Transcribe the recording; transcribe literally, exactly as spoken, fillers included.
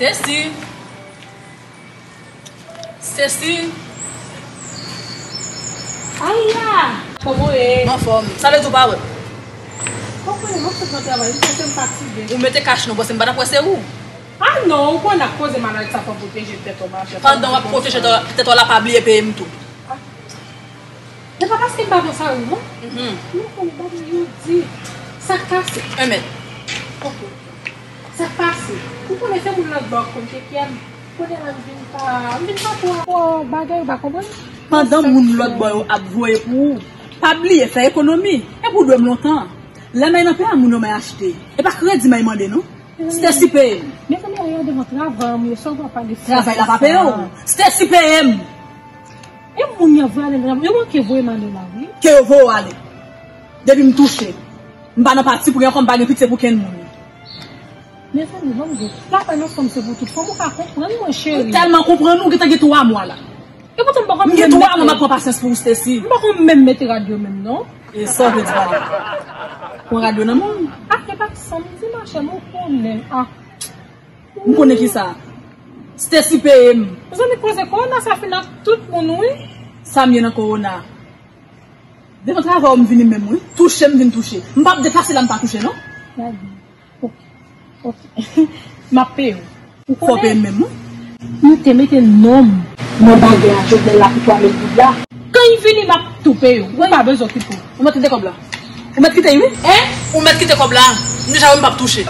Stacy. Stacy. Aya! Kòman w ye? M anfòm. Sa vle di w pa wè m? Kòman w ye? M ap sot nan travay, m panse m fatige. Ou mete kach non, panse m pa t ap wè se ou. Ah non, ou konn ak koze maladi sa fò pwoteje tèt ou, machè. Pandan w ap pwoteje tèt ou la, pa bliye peye m tou. Ah. Se pa paske m pa konn sa yo, non. Mhm. Nou konn bagay yo di. Sa k pase? Un mèt. Ok. Sa k pase? Ou konnen se moun lòt bò k konn te kè m. Kounye la m vin pa, m vin pa twò, twò bagay, ou pa konprann? Pandan moun lòt bò yo ap voye pou ou, pa bliye fè ekonomi. Epi w dwe m lontan. Lè m ay nan pè a, moun yo m ay achte. E pa kredi m ay mande, non. Stacy peye m. Mezanmi, a yo devan travay, m ye sòl pa pale. Travay la pa peye w. Stacy peye m. E moun yo voye ale nan, yo manke voye m ale la, wi. Ke yo voye w ale. Depi m touche. M pa nan pati pou gen kòm pa gen pitye pou kenn moun. Mezanmi, ban m di w, travay nan fanm se pou tout fanm, ou ka konprann mwen, cheri. M tèlman konprann ou, gentan gen twa mwa la. E poutan m pa konn menm mete. M gen twa mwa m ap pran pasyans pou ou, Stacy. M pa konn menm mete rad yo menm, non. E sa w vle di pale? Pran rad yo nan men w. Ah, e pa sa m di, machè, m konnen. Ah. M konnen ki sa. Stacy peye m. Mezanmi, koze kowona sa fin ak tout moun, wi. Sa m ye nan kowona? Devan travay ou m vini menm, wi. Touche m vin touche. M p ap deplase la m pa touche, non. Gade. Ok. Ok. M ap peye w. Ou fò peye m menm, wi. M te mete non m nan bagay a Jovenel la pou twa mil goud la. Kan l vini, m ap tou peye w. Ou pa bezwen okipe w. Ou mèt kite kòb la. Ou mèt kite l, wi. Hein? Ou mèt kite kòb la. M deja wè m p ap touche.